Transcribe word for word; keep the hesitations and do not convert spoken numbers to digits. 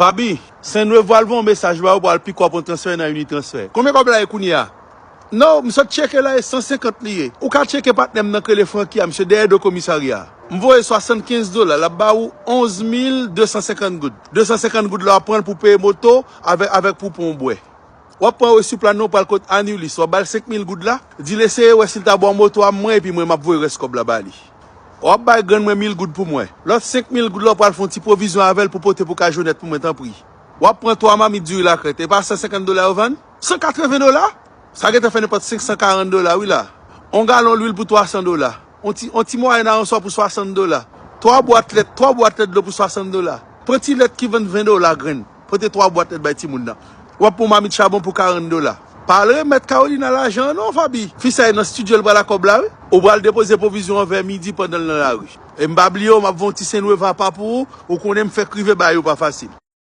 Faby, Senlwè pral voye yon mesaj ba ou, pral pike w ap pran transfè nan Unitransfer. Konbyen kòb la ye kounye a? Non, m sot tcheke la, e san senkant li ye. Ou ka tcheke patnè m nan k rele Francky a, misye dèyè do komisarya. M voye swasannkenz dola, l ap ba ou onz mil de san senkant goud. De san senkant goud la w ap pran l pou peye moto avèk, avèk pou pran yon bwè. W ap pran resi plan nan, w pral kot Anilis, w ap ba l senk mil goud la, di l eseye wè si l ta ba w moto a mwen, epi mwen m ap voye rès kòb la ba li. W ap bay grann mwen mil goud pou mwen. Lòt senk mil goud la, w pral fè yon ti pwovizyon avè l pou pote pou Kajonèt pou mwen, tanpri. W ap pran twa mamit diri lakrèt, e pa san senkant dola yo vann? San katreven dola? Sa gentan fè nenpòt senk san karant dola, wi la. On galon lwil pou twa san dola. On ti, on ti mwayen aransò pou swasant dola. Twa bwat lèt, twa bwat lèt dlo pou swasant dola. Pran ti lèt ki vann ven dola grenn. Pote twa bwat lèt bay timoun nan. W ap pran mamit chabon pou karant dola. Pa al remèt Carolina lajan an non, Faby. Fi sa e nan estidyo l pral ak kòb la, wi. Ou pral depoze pwovizyon an vè midi pandan l nan lari. E m pa bliye w, m ap voye yon ti Senlwè apa pou ou. Ou konnen m fèk rive bay ou pa fasil.